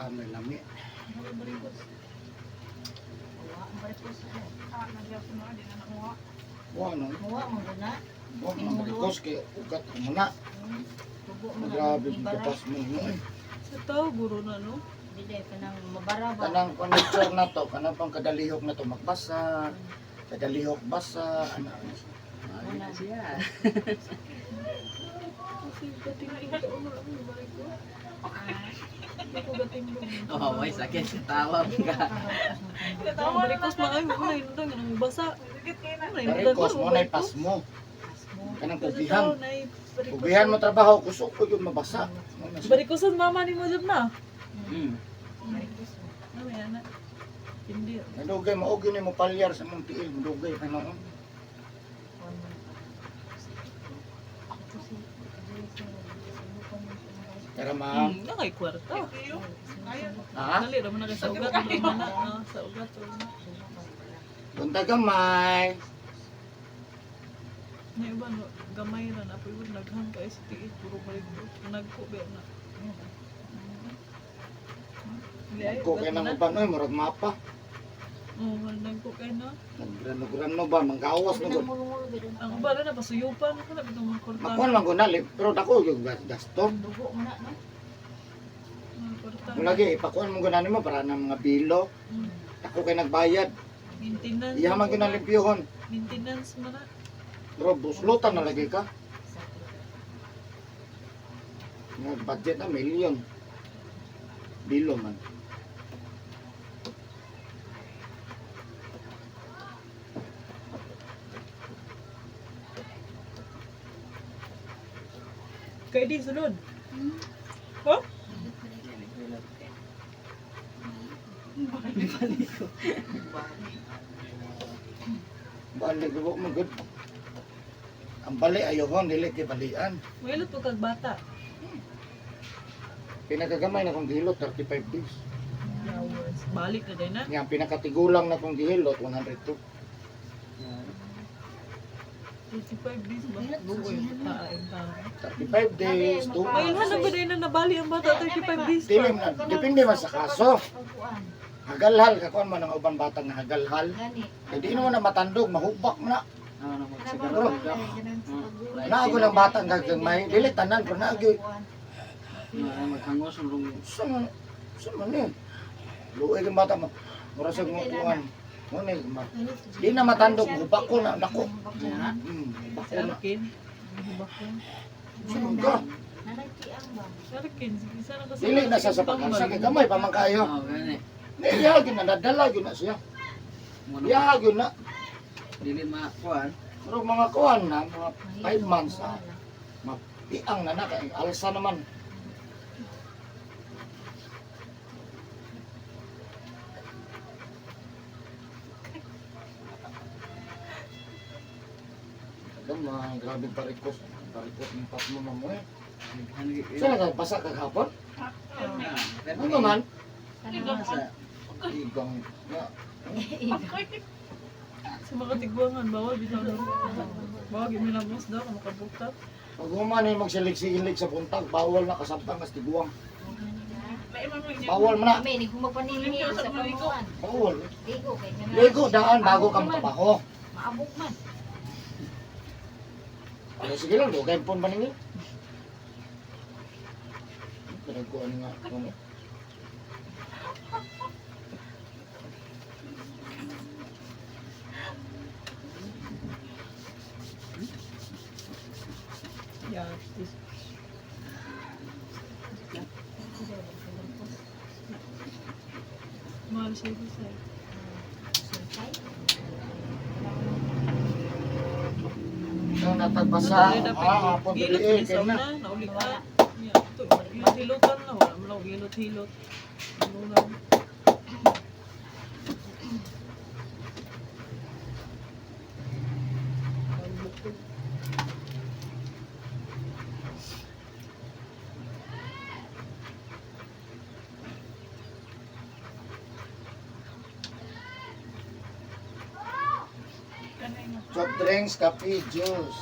Paa may lami. Ano barikos? Wa ang barikos na. Ah, nagyaw sa mga di na nakuha. Wa no. Muwa man gud na. Wa man barikos kay ugat mo na. Tubo mo na. Grabe Ibara. gapas mo mo eh. Sa tao, guro na, no? Di dahil kanang mabara ba. Kanang furniture na to, kanang pang kadalihok na to magbasa, kadalihok basa, ano. Ayun na siya. Kasi gating na ito, ano lang yung barikos. Hindi ko gating mo. Oh, may sakit sa tawa Di ka. mo makabarikos ng Ang barikos maayo, wala yun lang, ang basa. Wala yun lang, Barikos mo na pasmo. Asmo. Kanang Kasi pugihan. tao, nay, barikos. Pugihan mo trabaho, kusog ko yun mabasa. Mo na siya. Barikosan mama ni mo jud na. Barikos mo. Ano yan na? Hindi. Nadugay mo, og yun mo palyar sa mong tiil, madugay ka noon. Kuan man ka. Ito si Tara ma'am. Na kay kwarta. Ha? Dali ra man na kay sa ugat ra man na. Ah, sa ugat ra man. Buntag gamay. Na iba no, gamay ra na pero naghan kay sa tiil puro barikos. Nagko ba na. Hindi, ay, Ko ugat kay man nang na. uban oy, murag mapa. Oo, nagko kay na. Naggrano-grano ba manggawas na gud. Ang uban ra na pasuyupan ko na bitong mga kwarta. Makuan man gud na, pero dako yung gasto. Dugo mo na no. Mga kwarta. Mo lagi ipakuan mo gud mo para na mga bilo. Dako kay nagbayad. Maintenance. Iya man gyud na limpyohon. Maintenance man na. Pero buslutan na lagi ka. Sakit. Nga budget na million. Bilo man. Kay di sulod. Huh? Balik ko mo gud. Ang bali ayohon dili kay balian. Mahilot po kag bata. Pinakagamay na kong gihilot 35 days. Hours. Balik na din na. Nga ang pinakatigulang na kong gihilot 102. 35 days ba? Bugoy. Taang tao. 35 days, 2 Mailhan months. na ba din na nabali ang bata 35 days Dili pa? man, depende man sa kaso. Pagkuan. Hagalhal ka kuan man ang uban batang nga hagalhal. Gani. Kay di naman na matandog, mahubak man na. Ano na Kana magsiguro. ba ganang sa paggulo. Naago ng batang gagmay, dili tanan pero naagi. Maghangos rong Sa man, sa man eh. Luoy ang bata mo. Mura sa mga kuan. Mo ni ma. Di na matandog, hubak ko na nako. Hubak Si ko na. Arkin. Hubak ko. Sa man ka. Nanagkiang ba? Si Arkin. Isa na kasi. Dili na siya sa pag-asa kay gamay pa man kayo. Oh, gani. Ni iya gyud na nadala gyud na siya. Mo Iya gyud na. dili makuan. Pero mga kuan na mga 5 months na mapiang na na kay alsa naman. Gamay, grabe barikos. Barikos ng pasmo mo eh. Saan ka basa kagapon? Ano naman? Sa Igang. Ya. Sa mga tigwangan, bawal bitaw na. Bawal giminamos daw kung makabuta. Pag human eh, magsilig-silig sa buntag, bawal na kasabtang as tiguang. Bawal man na. Kami ni humagpanini sa pamuan. Bawal. Ligo kay kana. Ligo daan bago ka magtrabaho. Maabok man. Ano sige lang, dugay pon ba ninyo? Pinagkuhan nga. Ano? Yeah, this. Mahal siya ito sa'yo. Ikaw natagbasa. Ah, hapon Gilot dili eh, ni kay sa na. una, nauli ka. Yeah, ito, hilot-hilotan na, wala mo lang hilot-hilot. Ano lang. Soft drinks, kape, juice.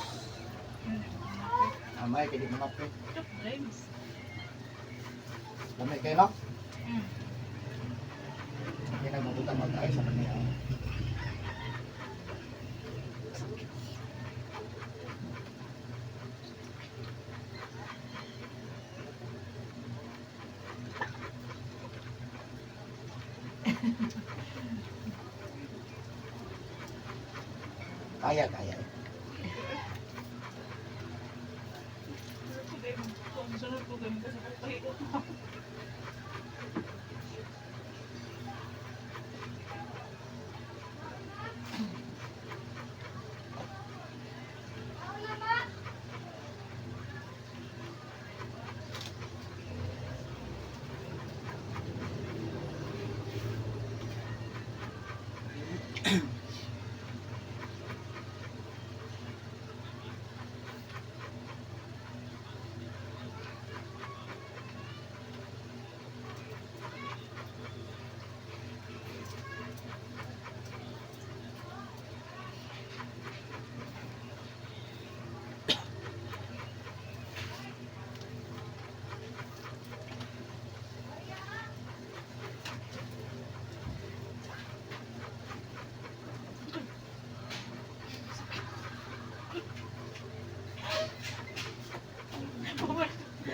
Amay, kaya di mga kape. Soft drinks. Lamay kayo, no? Hindi na mabuta mag-ay sa kanila. Kaya, kaya. Sunod ko ganito sa pagpahilot.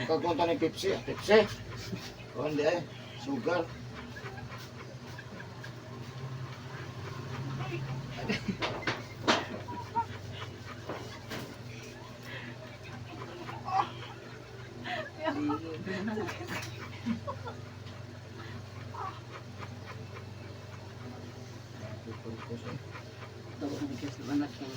Kagpunta ni Pepsi, ah, Pepsi. Kundi eh, sugar. Tawag na kasi anak niya.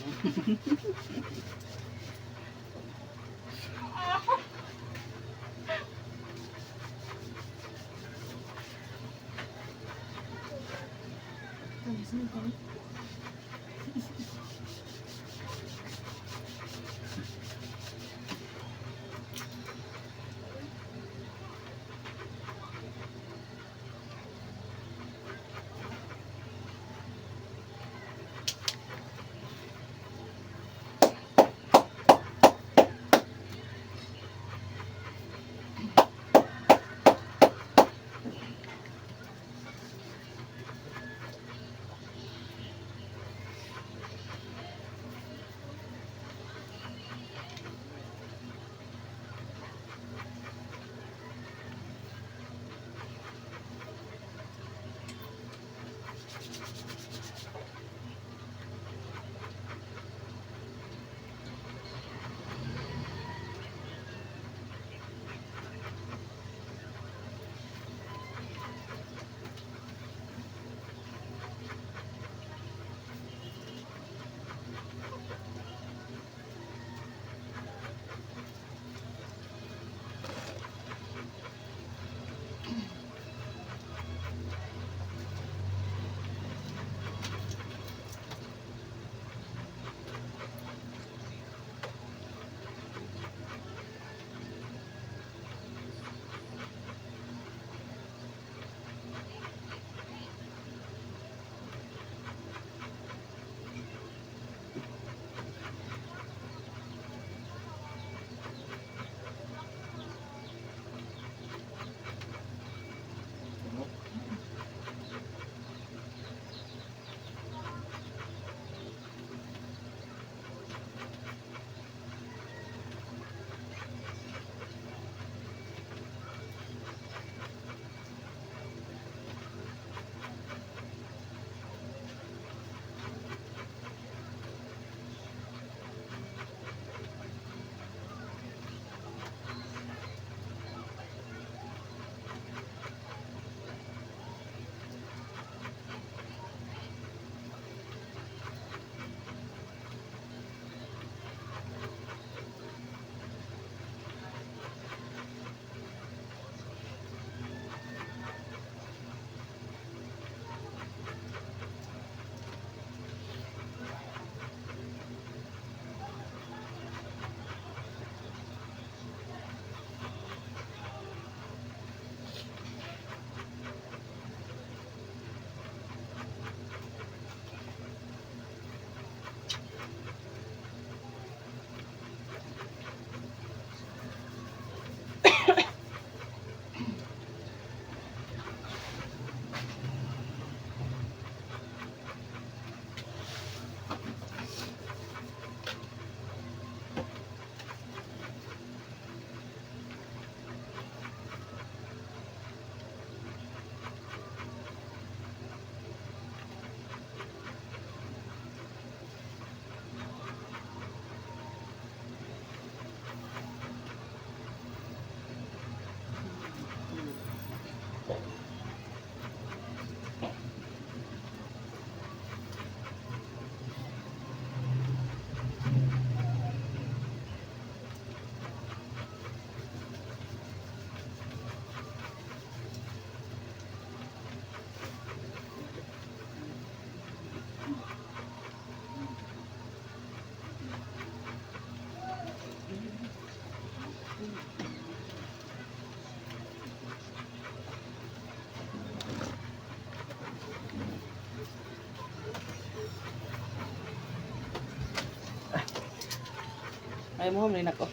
Ay mo ni nako.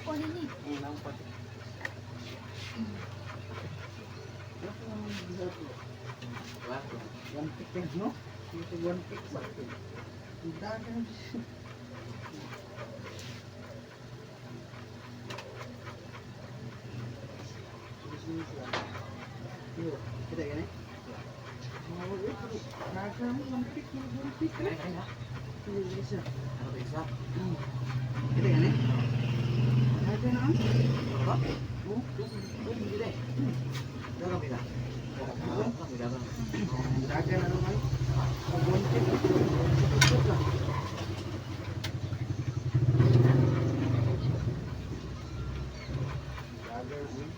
O nini. Ang pati. One pick din, no? Ito one pick ba? Ang dami. Yo, kita gani? One pick, one pick. Kita gani? Dagan na. Ba? Oh, oh, gila. Dagan bila. Dagan na naman. One pick, one pick lang. Dagan, eh.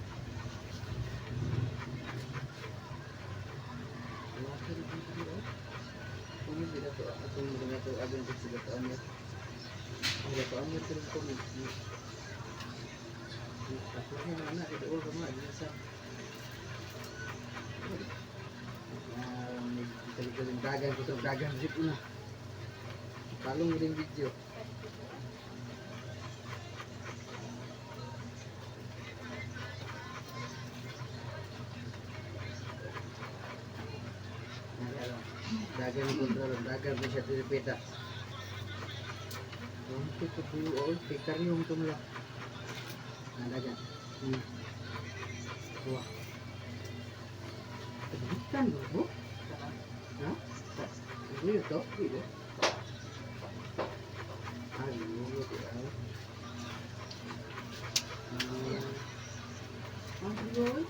Dagan ko dagan zip na. Palong rin video. Dagan ko dagan ko siya tilipita. Untuk ko oh, pikar yung tumla. Dagan. Wah. Bukan bro. Ha? Ini itu, ini. Aduh, ya. Aduh.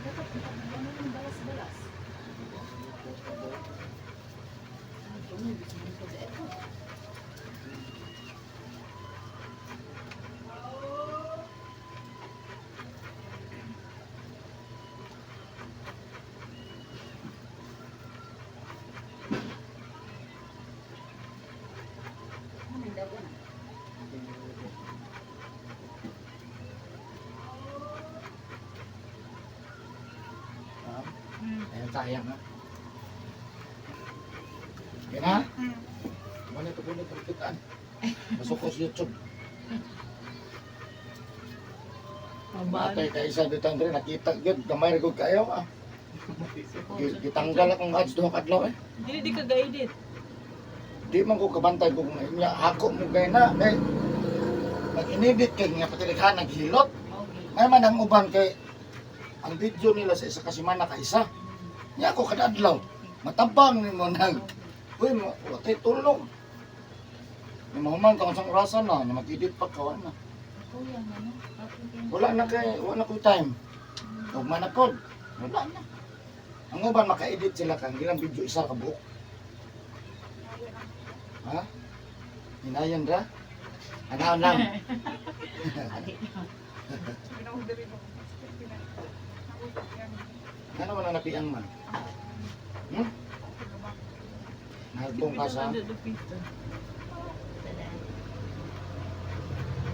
Dapat ano yung balas-balas. Ay, tumibis mo ko sa ito. Ano yung dago na? Ha? Ayan, sayang ha. Yan ha? Wala ito bunot ang kitaan. Masukos YouTube. Mabaan. Matay ka isa dito Andre, nakita gyud gamay ra gud kayo ah. Gitanggal akong ads duha ka adlaw eh. Dili di ka guided. Di man ko kabantay kung niya ako mo gay na kay nag-inedit kay nga patilikhan naghilot. Okay. May man ang uban kay ang video nila sa isa ka semana ka isa. Nya ako kada adlaw matabang nimo nag uy mo watay tulong. Ni mahuman ka unsang orasan na, na mag-edit pa ka wala na. Kuya, ano? Ako din. Wala na kay wala na koy time. Ug man na pod. Wala na. Ang uban maka-edit sila kang ilang video isa ka buok. Ha? Hinayan ra? Ano lang? Ano man ang napiang man? Nagpong ka sa Dupitan.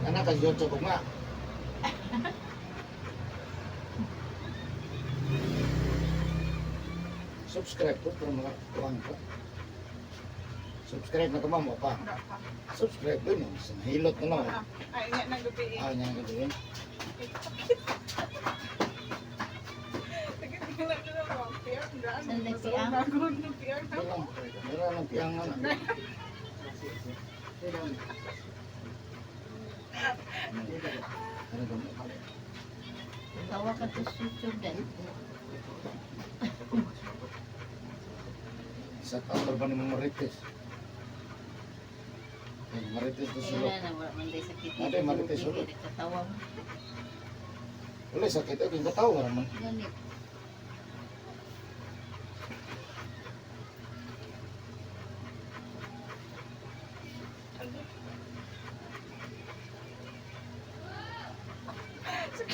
Ano ka YouTube nga? Subscribe ko pero mga kuan ko. Subscribe na ka ma'am o pa. Subscribe din eh. Sa nahilot na lang. Ay, nga nang gabi eh. Ah, niya ang gagawin. Saan nagpiang? Wala lang. Wala lang piangan. Ano ba? Tawa ka to sa YouTube dahil. Sa kator ba ni mo Marites? Ay, Marites to sila. Wala na, wala man tayo sakit. Ano, Marites, wala. Nagkatawa mo. Wala sakit ay kung katawa raman. Ganit.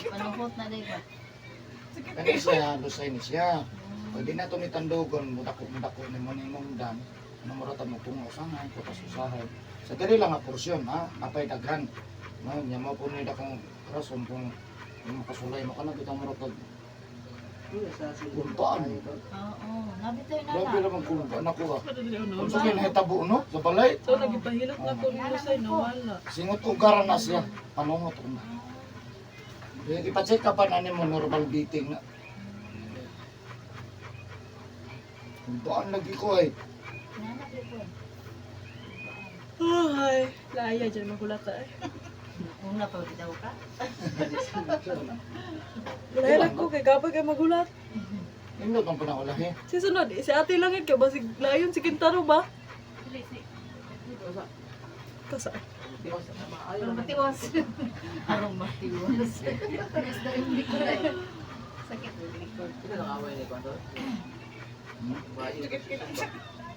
Panuhot na day ba? Kani siya lusay ni siya. Pag di na to ni tandugon, mudako ni mo ni mong dan. Ano mo rata mo tungo usahay, kutas usahay. Sa diri lang nga porsyon ha, napay daghan. No, nya mo po ni dakong rason kung kung makasulay mo ka na bitaw mo ra pag Kumpaan. Oo, nabitoy na Grabe na. naman kung nakuha. Pwede dili Kung ono. sa kinahitabo no, sa balay. So nagipahilot na ko ni Lusay nawala. Singot ugara na siya. Panungot ko na. Ipacheck ka pa na ni mo normal beating na. Kumpaan lagi ko ay. Nanap ko. Ay, laya dyan magulata eh. Una pa bitaw ka. Wala lang ko kay gabay kay magulat. Nindot ang panahon eh. Si sunod, si ate lang yun, kay basig layon si Kintaro ba? Kasa. Arong matiwas. Arong matiwas. Pares na yung likod ay. Sakit yung likod.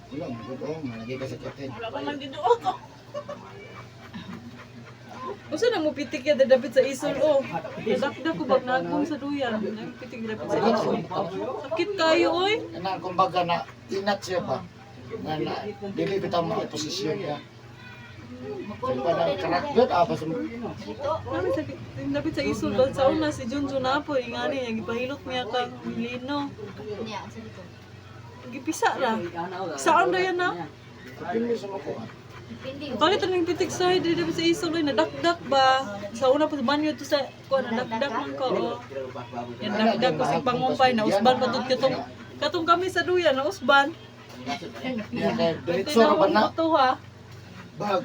Wala, magod oh, malagi ka sa katin. Wala pa man dito ako. Usa na mo pitik ya dapit sa isol oh. Nadakdak ko bag nagong sa duyan. Nang pitik dapit sa isol. Sakit kayo oy. Kanang kumbaga na inat siya ba? Na, na dili bitaw mo posisyon niya. Makulong Kaya ko pa din na karakter ah basta Dito. Nami sakit dapit sa isol ba sa una si Junjun na po ingani niya gipahilot niya kang Milino. Niya, ang dito. Gipisa ra. Saan ra yan na? Pili sa makuha. Pindi. Kalit ang pitik sa dili dapit sa isol oy nadakdak ba. Sa una pa sa banyo to sa ko nadakdak man ko. Oh. Yan dakdak ko sa pangumpay na usban pa tud katong katong kami sa duyan na usban. Niya kay diretso ra ba na? To ha. Bag.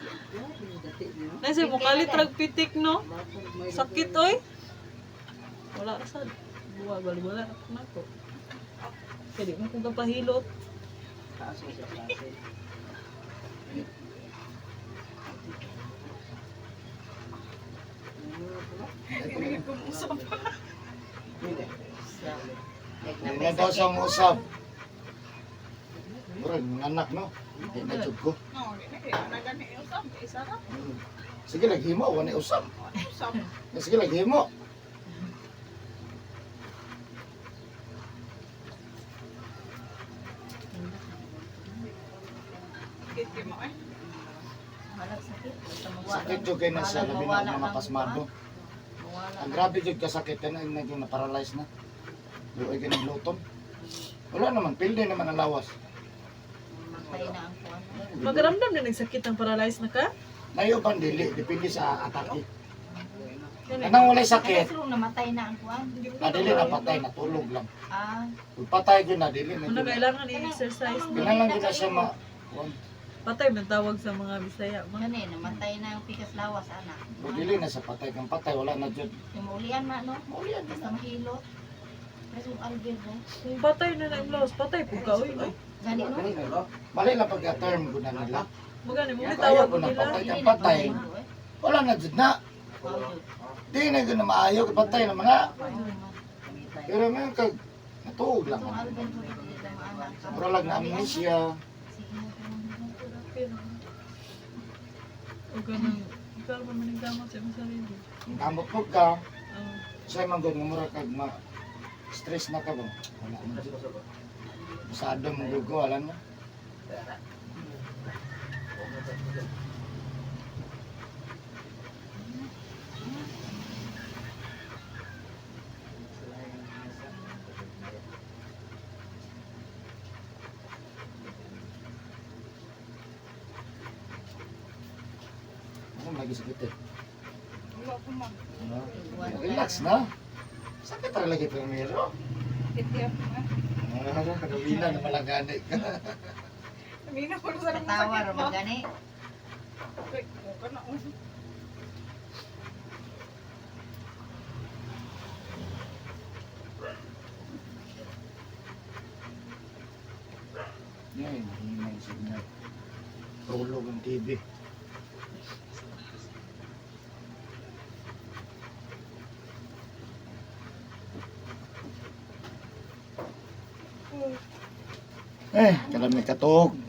Nasa mo kalit rag pitik no. Sakit oy. Wala ra sad. Buwa bali wala ra ko nako. Kaya di mo kong kapahilot. Hindi na daw siya usab. Murag mga anak no. Hindi na jud ko. Sige lagi mo, wala usab. Sige lagi mo. Walang sakit. Basta mawala. Sakit jud kay na siya labi na ang mga pasmado. Mawala. Ang grabe jud kasakit na naging na-paralyze na. Luoy ka ng lutom. Wala naman, pilde naman ang lawas. Patay na ang kuwan. Magaramdam na nagsakit ang paralyzed na ka? Nayo pang dili, depende sa atake. Yan eh. Anang walay sakit, Ano namatay na ang kuwan? na dili na patay, natulog lang. Ah, Kung patay ko na, dili na Ano jud. kailangan i-exercise no? Kinahanglan jud na siya ma... kuwan. Patay man tawag sa mga Bisaya. Mga gani namatay na ang pikas lawas anak. Kung dili na sa patay, kang patay, wala na jud. Yung maulian ma no? Maulian Basta mahilot. Pero yung Alvin no? kung patay na na imlawas, patay pud ka oy. No? Gani no? Mali lang pagka-term ko na nila. Magani mo Kaya tawag ko na nila. patay kang patay. Wala na jud na. Di na jud na maayo, patay naman na. Pero ngayon kag natuog lang. Itong Alvin ko dito ang anak. Mura lang na amnesia. Sige na. O ganun. Ikaw man maningkamot sa imong sarili. Ang kamot po ka, Oh. siya man gud nga mura kag ma stress na ka ba? Wala na jud. Masado mong dugo, wala na. Ano lagi sakit eh? Ano? Relax na. Sakit ra lagi primero. Ah, Kalina na malagani ka. Katawa ra magani. Signal. Tulog ang TV. Eh, kalami katuog.